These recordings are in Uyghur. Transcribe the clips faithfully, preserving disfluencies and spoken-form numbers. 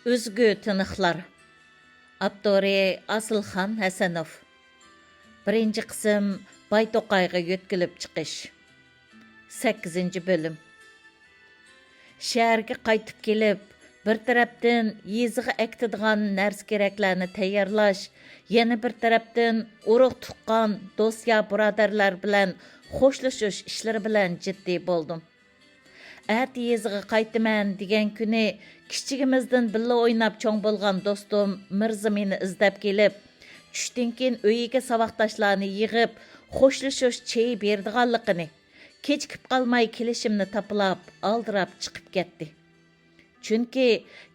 ئۈزگۈ تىنىقلار. ئاپتورى: ئاسىلخان ھەسەنوف. بىرىنچى قىسىم: باي توقايغا يۆتكىلىپ چىقىش. سەككىزىنچى بۆلۈم. شەھەرگە قايتىپ كېلىپ، بىر تەرەپتىن يېزىغا ئەكېتىدىغان نەرسە-كېرەكلەرنى تەييارلاش، يەنە بىر تەرەپتىن ئۇرۇق-تۇغقان، دوست-يار-بۇرادەرلەر بىلەن خوشلىشىش ئىشلىرى بىلەن جىددىي بولدۇم. ئەتە يېزىغا قايتىمەن دېگەن كۈنى كىچىكىمىزدىن بىللە ئويناپ چوڭ بولغان دوستۇم مىرزا مېنى ئىزدەپ كېلىپ، چۈشتىن كېيىن ئۆيىگە ساۋاقداشلارنى يىغىپ، خوشلىشىش چېيى بېرىدىغانلىقىنى، كېچىكىپ قالماي كېلىشىمنى تاپىلاپ، ئالدىراپ چىقىپ كەتتى. چۈنكى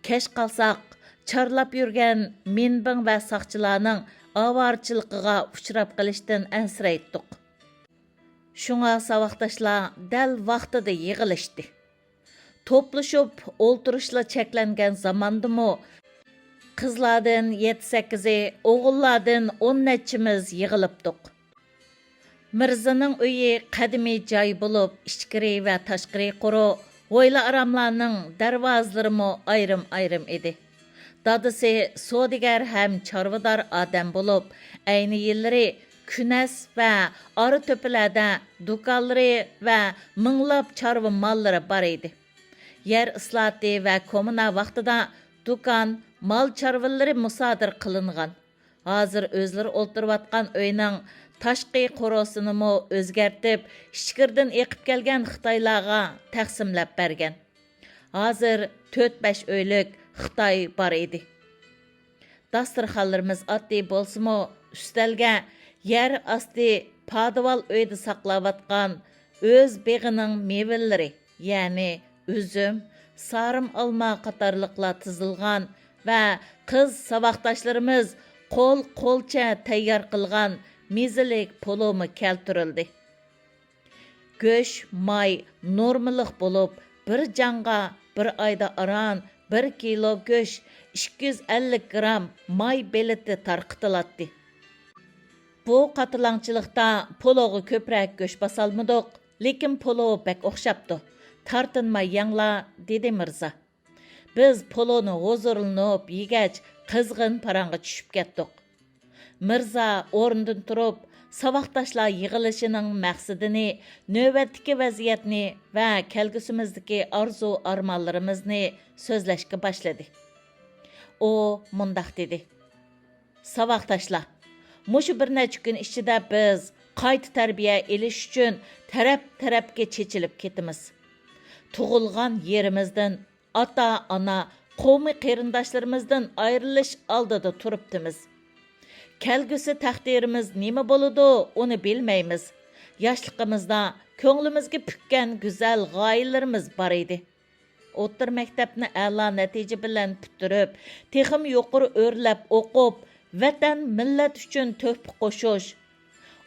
كەچ قالساق، چارلاپ يۈرگەن مىنبىڭ ۋە ساقچىلارنىڭ ئاۋارىچىلىقىغا ئۇچراپ قېلىشتىن ئەنسىرەيتتۇق. شۇڭا ساۋاقداشلار دەل ۋاقتىدا يىغىلىشتى. توپلىشىپ ئولتۇرۇشلا چەكلەنگەن زاماندىمۇ، قىزلاردىن يەتتە-سەككىزى، ئوغۇللاردىن ئون نەچچىمىز يىغىلىپتۇق. مىرزىنىڭ ئۆيى قەدىمىي جاي بولۇپ، ئىچكىرى ۋە تاشقىرى قورۇ، ھويلا-ئاراملارنىڭ دەرۋازىلىرىمۇ ئايرىم-ئايرىم ئىدى. دادىسى سودىگەر ھەم چارۋىدار ئادەم بولۇپ، ئەينى يىللىرى كۈنەس ۋە ئارا تۆپىلەردە دۇكانلىرى ۋە مىڭلاپ چارۋا ماللىرى بار ئىدى. يەر ئىسلاھاتى ۋە كوممۇنا ۋاقتىدا دۇكان، مال چارۋىلىرى مۇسادىرە قىلىنغان. ھازىر ئۆزلىرى ئولتۇرۇۋاتقان ئۆينىڭ تاشقى قورۇسىنىمۇ ئۆزگەرتىپ، ئىچكىرىدىن ئېقىپ كەلگەن خىتايلارغا تەقسىملەپ بەرگەن. ھازىر تۆت-بەش ئۆيلۈك خىتاي بار ئىدى. داستىرخانلىرىمىز ئاددىي بولسىمۇ، ئۈستەلگە يەر ئاستى پادىۋال ئۆيدە ساقلاۋاتقان ئۆز بېغىنىڭ مېۋىلىرى، يەنى ئۈزۈم، سارىم ئالما قاتارلىقلار تىزىلغان ۋە قىز ساۋاقداشلىرىمىز قول-قولچە تەييار قىلغان مېزىلىك پولۇمۇ كەلتۈرۈلدى. گۆش، ماي نورمىلىق بولۇپ، بىر جانغا بىر ئايدا ئاران بىر كىلو گۆش، ئىككى يۈز ئەللىك گرام ماي بېلىتى تارقىتىلاتتى. بۇ قاتىلاڭچىلىقتا پولۇغا كۆپرەك گۆش باسالمىدۇق، لېكىن پولۇ بەك ئوخشاپتۇ. تارتىنماي يەڭلار، دېدى مىرزا. بىز پولۇنى ھۇزۇرلىنىپ يېگەچ، قىزغىن پاراڭغا چۈشۈپ كەتتۇق. مىرزا ئورنىدىن تۇرۇپ، ساۋاقداشلار يىغىلىشىنىڭ مەقسىتىنى، نۆۋەتتىكى ۋەزىيەتنى ۋە كەلگۈسىمىزدىكى ئارزۇ-ئارمانلىرىمىزنى سۆزلەشكە باشلىدى. ئۇ مۇنداق دېدى: ساۋاقداشلار، مۇشۇ بىر نەچچە كۈن ئىچىدە بىز قايتا تەربىيە ئېلىش ئۈچۈن تەرەپ-تەرەپكە چېچىلىپ كېتىمىز. تۇغۇلغان يېرىمىزدىن، ئاتا-ئانا، قوۋمى-قېرىنداشلىرىمىزدىن ئايرىلىش ئالدىدا تۇرۇپتىمىز. كەلگۈسى تەقدىرىمىز نېمە بولىدۇ، ئۇنى بىلمەيمىز. ياشلىقىمىزدا كۆڭلىمىزگە پۈككەن گۈزەل غايىلىرىمىز بار ئىدى. ئوتتۇرا مەكتەپنى ئەلا نەتىجە بىلەن پۈتتۈرۈپ، تېخىمۇ يۇقىرى ئۆرلەپ ئوقۇپ، ۋەتەن، مىللەت ئۈچۈن تۆھپە قوشۇش،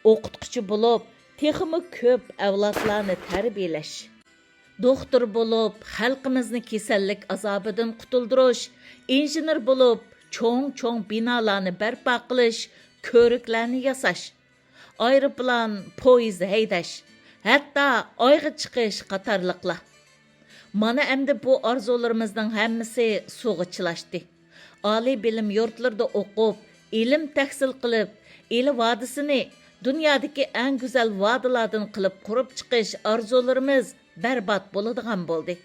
ئوقۇتقۇچى بولۇپ، تېخىمۇ كۆپ ئەۋلادلارنى تەربىيەلەش، دوختۇر بولۇپ، خەلقىمىزنى كېسەللىك ئازابىدىن قۇتۇلدۇرۇش، ئىنژېنېر بولۇپ، چوڭ-چوڭ بىنالارنى بەرپا قىلىش، كۆۋرۈكلەرنى ياساش، ئايروپىلان، پويىز ھەيدەش، ھەتتا ئايغا چىقىش قاتارلىقلار. مانا ئەمدى بۇ ئارزۇلىرىمىزنىڭ ھەممىسى سۇغا چىلاشتى. ئالىي بىلىم يۇرتلىرىدا ئوقۇپ، ئىلىم تەھسىل قىلىپ، ئىلى ۋادىسىنى دۇنيادىكى ئەڭ گۈزەل ۋادىلاردىن قىلىپ قۇرۇپ چىقىش ئارزۇلىرىمىز بەربات بولىدىغان بولدى.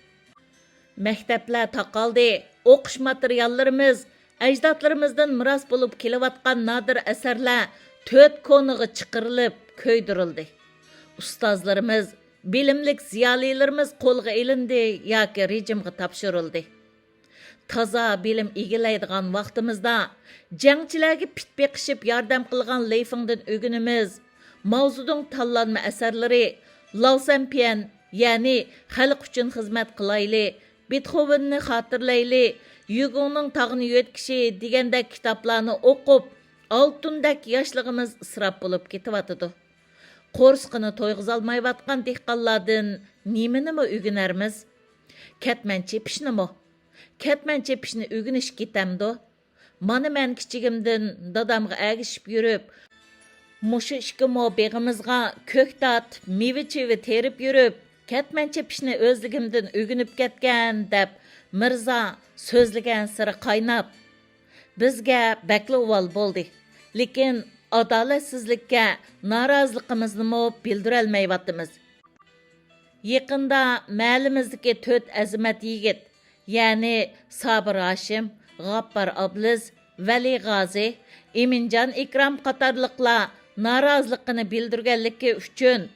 مەكتەپلەر تاقالدى، ئوقۇش ماتېرىياللىرىمىز، ئەجدادلىرىمىزدىن مىراس بولۇپ كېلىۋاتقان نادىر ئەسەرلەر تۆت كونىغا چىقىرىلىپ كۆيدۈرۈلدى. ئۇستازلىرىمىز، بىلىملىك زىيالىيلىرىمىز قولغا ئېلىندى ياكى رېجىمغا تاپشۇرۇلدى. تازا بىلىم ئىگىلەيدىغان ۋاقتىمىزدا، جەڭچىلەرگە پىت بېقىشىپ ياردەم قىلغان لېيفىڭدىن ئۆگىنىمىز، ماۋزېدۇڭ تاللانما ئەسەرلىرى، لاۋسەنپيەن، يەنى خەلق ئۈچۈن خىزمەت قىلايلى، بېتخوۋېننى خاتىرىلەيلى، يۈگوڭنىڭ تاغنى يۆتكىشى دېگەندەك كىتابلارنى ئوقۇپ، ئالتۇندەك ياشلىقىمىز ئىسراپ بولۇپ كېتىۋاتىدۇ. قورسىقىنى تويغۇزالمايۋاتقان دېھقانلاردىن نېمىنىمۇ ئۆگىنەرمىز؟ كەتمەن چېپىشنىمۇ؟ كەتمەن چېپىشنى ئۆگىنىش كېتەمدۇ؟ مانا مەن كىچىكىمدىن دادامغا ئەگىشىپ يۈرۈپ، مۇشۇ ئىككى مو بېغىمىزغا كۆكتات، مېۋە-چېۋە تېرىپ يۈرۈپ، كەتمەن چېپىشنى ئۆزلۈكۈمدىن ئۆگىنىپ كەتكەن، دەپ مىرزا سۆزلىگەنسېرى قايناپ، بىزگە بەكلا ئۇۋال بولدى، لېكىن ئادالەتسىزلىككە نارازىلىقىمىزنىمۇ بىلدۈرەلمەيۋاتىمىز. يېقىندا مەھەللىمىزدىكى تۆت ئەزىمەت يىگىت، يەنى سابىر ھاشىم، غاپپار ئابلىز، ۋەلى غازى، ئىمىنجان ئىكرام قاتارلىقلار نارازىلىقىنى بىلدۈرگەنلىكى ئۈچۈن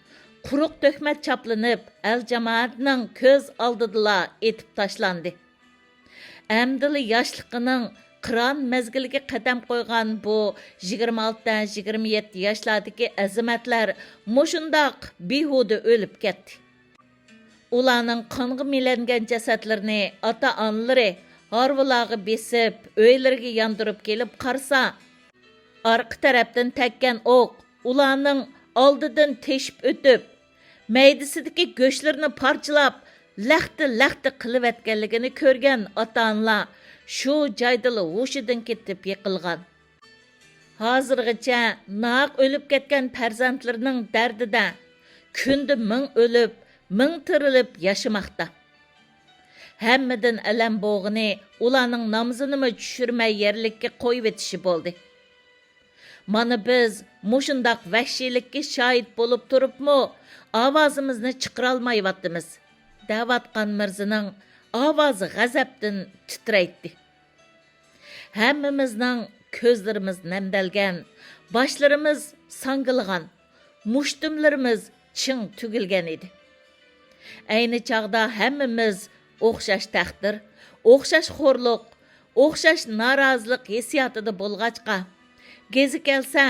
قۇرۇق تۆھمەت چاپلىنىپ، ئەل جامائەتنىڭ كۆز ئالدىدىلا ئېتىپ تاشلاندى. ئەمدىلا ياشلىقىنىڭ قىران مەزگىلىگە قەدەم قويغان بۇ يىگىرمە ئالتە، يىگىرمە يەتتە ياشلاردىكى ئەزىمەتلەر مۇشۇنداق بىھۇدە ئۆلۈپ كەتتى. ئۇلارنىڭ قانغا مىلەنگەن جەسەتلىرىنى ئاتا-ئانىلىرى ھارۋىلارغا بېسىپ، ئۆيلىرىگە ياندۇرۇپ كېلىپ قارىسا، ئارقا تەرەپتىن تەگكەن ئوق ئۇلارنىڭ ئالدىدىن تېشىپ ئۆتۈپ، مەيدىسىدىكى گۆشلىرىنى پارچىلاپ، لەختە-لەختە قىلىۋەتكەنلىكىنى كۆرگەن ئاتا-ئانىلار شۇ جايدىلا ھوشىدىن كېتىپ يىقىلغان. ھازىرغىچە ناھەق ئۆلۈپ كەتكەن پەرزەنتلىرىنىڭ دەردىدە كۈندە مىڭ ئۆلۈپ، مىڭ تىرىلىپ ياشىماقتا. ھەممىدىن ئەلەم بوغىنى ئۇلارنىڭ نامىزىنىمۇ چۈشۈرمەي يەرلىككە قويۇۋېتىشى بولدى. مانا بىز مۇشۇنداق ۋەھشىيلىككە شاھىت بولۇپ تۇرۇپمۇ ئاۋازىمىزنى چىقىرالمايۋاتىمىز، دەۋاتقان مىرزىنىڭ ئاۋازى غەزەپتىن تىترەيتتى. ھەممىمىزنىڭ كۆزلىرىمىز نەمدەلگەن، باشلىرىمىز ساڭگىلىغان، مۇشتۇملىرىمىز چىڭ تۈگۈلگەن ئىدى. ئەينى چاغدا ھەممىمىز ئوخشاش تەقدىر، ئوخشاش خورلۇق، ئوخشاش نارازىلىق ھېسسىياتىدا بولغاچقا، گېزى كەلسە،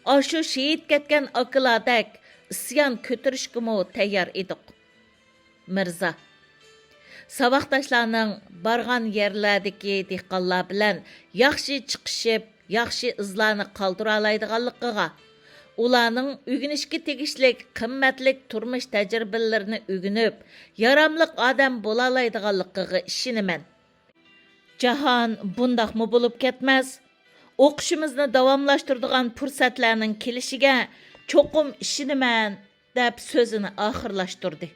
ئاشۇ شېھىت كەتكەن ئاكىلاردەك ئىسيان كۆتۈرۈشكىمۇ تەييار ئىدۇق. مىرزا. ساۋاقداشلارنىڭ بارغان يەرلەردىكى دېھقانلار بىلەن ياخشى چىقىشىپ، ياخشى ئىزلارنى قالدۇرالايدىغانلىقىغا، ئۇلارنىڭ ئۆگىنىشكە تېگىشلىك قىممەتلىك تۇرمۇش تەجرىبىلىرىنى ئۆگىنىپ، ياراملىق ئادەم بولالايدىغانلىقىغا ئىشىنىمەن. جاھان بۇنداقمۇ بولۇپ كەتمەس، ئوقۇشىمىزنى داۋاملاشتۇرىدىغان پۇرسەتلەرنىڭ كېلىشىگە چوقۇم ئىشىنىمەن، دەپ سۆزىنى ئاخىرلاشتۇردى.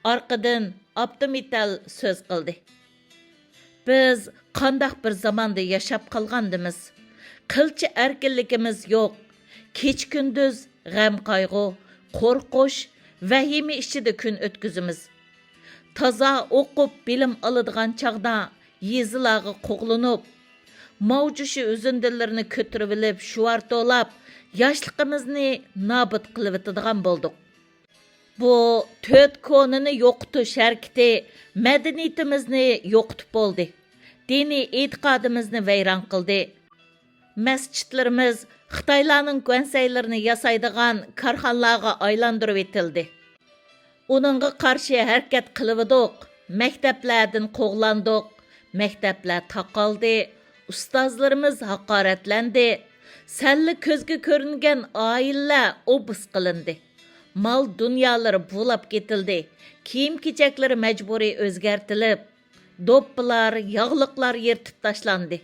ئارقىدىن ئابدۇمىتەل سۆز قىلدى. بىز قانداق بىر زاماندا ياشاپ قالغاندىمىز؟ قىلچە ئەركىنلىكىمىز يوق. كېچە-كۈندۈز غەم-قايغۇ، قورقۇش، ۋەھىمە ئىچىدە كۈن ئۆتكۈزىمىز. تازا ئوقۇپ بىلىم ئالىدىغان چاغدا يېزىلارغا قوغلىنىپ، ماۋجۇشى ئۈزۈندىلىرىنى كۆتۈرۈۋېلىپ شۇۋار تولاپ، ياشلىقىمىزنى نابۇت قىلىۋېتىدىغان بولدۇق. بۇ تۆت كونىنى يوقىتىش ھەرىكىتى مەدەنىيىتىمىزنى يوقىتىپ بولدى. دىنىي ئېتىقادىمىزنى ۋەيران قىلدى. مەسچىتلىرىمىز خىتايلارنىڭ گۇەنسەيلىرىنى ياسايدىغان كارخانىلارغا ئايلاندۇرۇۋېتىلدى. ئۇنىڭغا قارشى ھەرىكەت قىلىۋىدۇق. مەكتەپلەردىن قوغلاندۇق. مەكتەپلەر تاقالدى. ئۇستازلىرىمىز ھاقارەتلەندى. سەللا كۆزگە كۆرۈنگەن ئائىلىلەر ئوبۇس قىلىندى. مال دۇنيالىرى بۇلاپ كېتىلدى. كىيىم-كېچەكلىرى مەجبۇرىي ئۆزگەرتىلىپ، دوپپىلار، ياغلىقلار يىرتىپ تاشلاندى.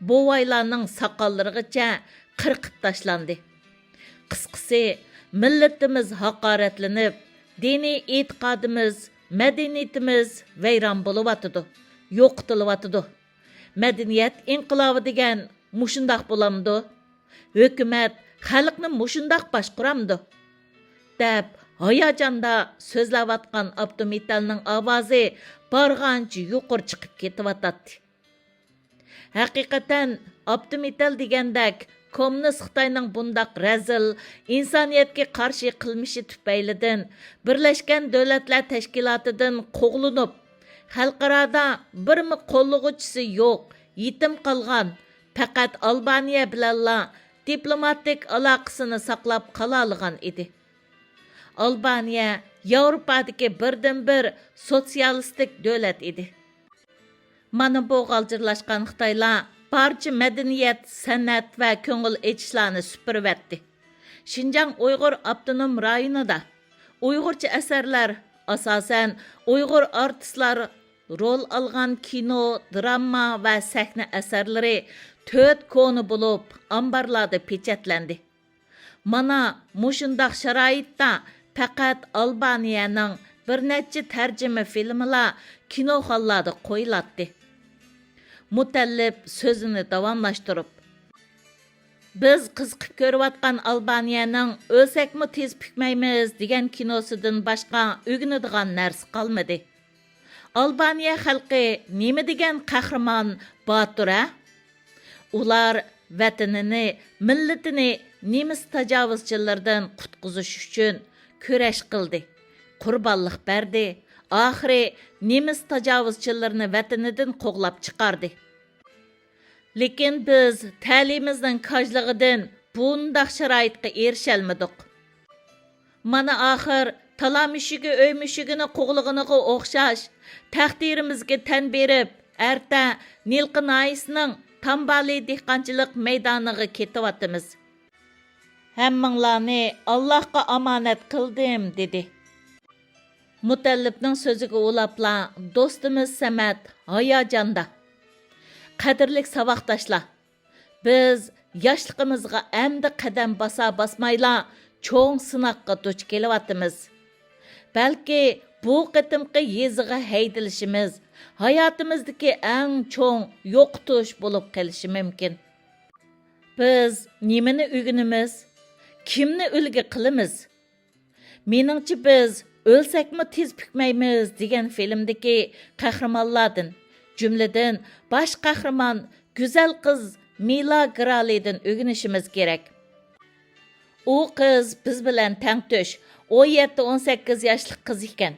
بوۋايلارنىڭ ساقاللىرىغىچە قىرقىپ تاشلاندى. قىسقىسى، مىللىتىمىز ھاقارەتلىنىپ، دىنىي ئېتىقادىمىز، مەدەنىيىتىمىز ۋەيران بولۇۋاتىدۇ، يوقىتىلىۋاتىدۇ. مەدەنىيەت ئىنقىلابى دېگەن مۇشۇنداق بولامدۇ؟ ھۆكۈمەت خەلقنى مۇشۇنداق باشقۇرامدۇ؟ دەپ ھاياجاندا سۆزلەۋاتقان ئابدۇمىتەلنىڭ ئاۋازى بارغانچە يۇقىرى چىقىپ كېتىۋاتاتتى. ھەقىقەتەن، ئابدۇمىتەل دېگەندەك، كوممۇنىست خىتاينىڭ بۇنداق رەزىل، ئىنسانىيەتكە قارشى قىلمىشى تۈپەيلىدىن بىرلەشكەن دۆلەتلەر تەشكىلاتىدىن قوغلىنىپ، خەلقئارادا بىرمۇ قوللىغۇچىسى يوق، يېتىم قالغان، پەقەت ئالبانىيە بىلەنلا دىپلوماتىك ئالاقىسىنى ساقلاپ قالالىغان ئىدى. ئالبانىيە ياۋروپادىكى بىردىنبىر سوتسىيالىستىك دۆلەت ئىدى. مانا بۇ غالجىرلاشقان خىتايلار بارچە مەدەنىيەت، سەنئەت ۋە كۆڭۈل ئېچىشلارنى سۈپۈرۈۋەتتى. شىنجاڭ ئۇيغۇر ئاپتونوم رايونىدا ئۇيغۇرچە ئەسەرلەر، ئاساسەن، ئۇيغۇر ئارتىسلار رول ئالغان كىنو، دىراما ۋە سەھنە ئەسەرلىرى تۆت كونا بولۇپ، ئامبارلاردا پېچەتلەندى. مانا مۇشۇنداق شارائىتتا پەقەت ئالبانىيەنىڭ بىر نەچچە تەرجىمە فىلىملار كىنوخانىلاردا قويۇلاتتى. مۇتەللىپ سۆزىنى داۋاملاشتۇرۇپ، بىز قىزىقىپ كۆرۈۋاتقان ئالبانىيەنىڭ ئۆلسەكمۇ تېز پۈكمەيمىز دېگەن كىنوسىدىن باشقا ئۆگىنىدىغان نەرسە قالمىدى. ئالبانىيە خەلقى نېمە دېگەن قەھرىمان، باتۇر، ھە؟ ئۇلار ۋەتىنىنى، مىللىتىنى نېمىس تاجاۋۇزچىلىرىدىن قۇتقۇزۇش ئۈچۈن كۈرەش قىلدى، قۇربانلىق بەردى، ئاخىرى نېمىس تاجاۋۇزچىلىرىنى ۋەتىنىدىن قوغلاپ چىقاردى. لېكىن بىز تەلىيىمىزنىڭ كاجلىقىدىن بۇنداق شارائىتقا ئېرىشەلمىدۇق. مانا ئاخىر تالا مۈشۈكى ئۆي مۈشۈكىنى قوغلىغىنىغا ئوخشاش، تەقدىرىمىزگە تەن بېرىپ، ئەرتە نىلقا ناھىيىسىنىڭ تامبالى دېھقانچىلىق مەيدانىغا كېتىۋاتىمىز. ھەممىڭلارنى ئاللاھقا ئامانەت قىلدىم، دېدى. مۇتەللىپنىڭ سۆزىگە ئۇلاپلا دوستىمىز سەمەت ھاياجاندا: قەدىرلىك ساۋاقداشلار، بىز ياشلىقىمىزغا ئەمدى قەدەم باسا-باسمايلا چوڭ سىناققا دۇچ كېلىۋاتىمىز. بەلكى بۇ قېتىمقى يېزىغا ھەيدىلىشىمىز ھاياتىمىزدىكى ئەڭ چوڭ يوقىتىش بولۇپ قېلىشى مۇمكىن. بىز نېمىنى ئۆگىنىمىز؟ كىمنى ئۈلگە قىلىمىز؟ مېنىڭچە، بىز ئۆلسەكمۇ تېز پۈكمەيمىز دېگەن فىلىمدىكى قەھرىمانلاردىن، جۈملىدىن باش قەھرىمان گۈزەل قىز مىلا گرالىدىن ئۆگىنىشىمىز كېرەك. ئۇ قىز بىز بىلەن تەڭتۇش، ئون يەتتە، ئون سەككىز ياشلىق قىز ئىكەن.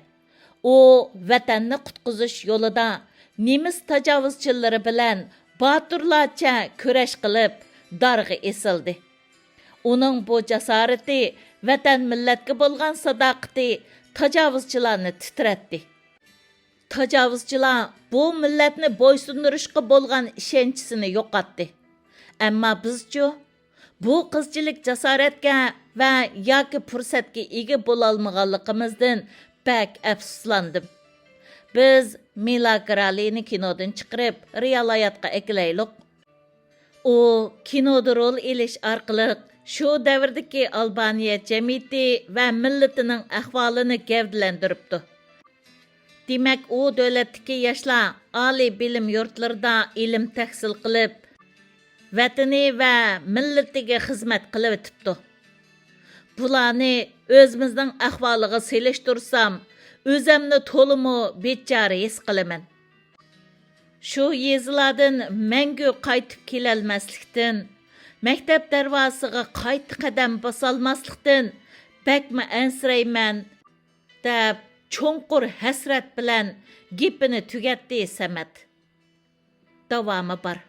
ئۇ ۋەتەننى قۇتقۇزۇش يولىدا نېمىس تاجاۋۇزچىلىرى بىلەن باتۇرلارچە كۈرەش قىلىپ، دارغا ئېسىلدى. ئۇنىڭ بۇ جاسارىتى، ۋەتەن، مىللەتكە بولغان ساداقىتى تاجاۋۇزچىلارنى تىترەتتى. تاجاۋۇزچىلار بۇ مىللەتنى بويسۇندۇرۇشقا بولغان ئىشەنچىسىنى يوقاتتى. ئەمما بىزچۇ؟ بۇ قىزچىلىك جاسارەتكە ۋە ياكى پۇرسەتكە ئىگە بولالمىغانلىقىمىزدىن بەك ئەپسۇسلاندىم. بىز مىلا گرالىنى كىنودىن چىقىرىپ، رېئال ھاياتقا ئەكېلەيلۇق. ئۇ كىنودا رول ئېلىش ئارقىلىق شۇ دەۋردىكى ئالبانىيە جەمئىيىتى ۋە مىللىتىنىڭ ئەھۋالىنى گەۋدىلەندۈرۈپتۇ. دېمەك، ئۇ دۆلەتتىكى ياشلار ئالىي بىلىم يۇرتلىرىدا ئىلىم تەھسىل قىلىپ، ۋەتىنى ۋە مىللىتىگە خىزمەت قىلىۋېتىپتۇ. بۇلارنى ئۆزىمىزنىڭ ئەھۋالىغا سېلىشتۇرسام، ئۆزەمنى تولىمۇ بىچارە ھېس قىلىمەن. شۇ يېزىلاردىن مەڭگۈ قايتىپ كېلەلمەسلىكتىن، مەكتەپ دەرۋازىسىغا قايتا قەدەم باسالماسلىقتىن بەكمۇ ئەنسىرەيمەن، دەپ چوڭقۇر ھەسرەت بىلەن گېپىنى تۈگەتتى سەمەت. داۋامى بار.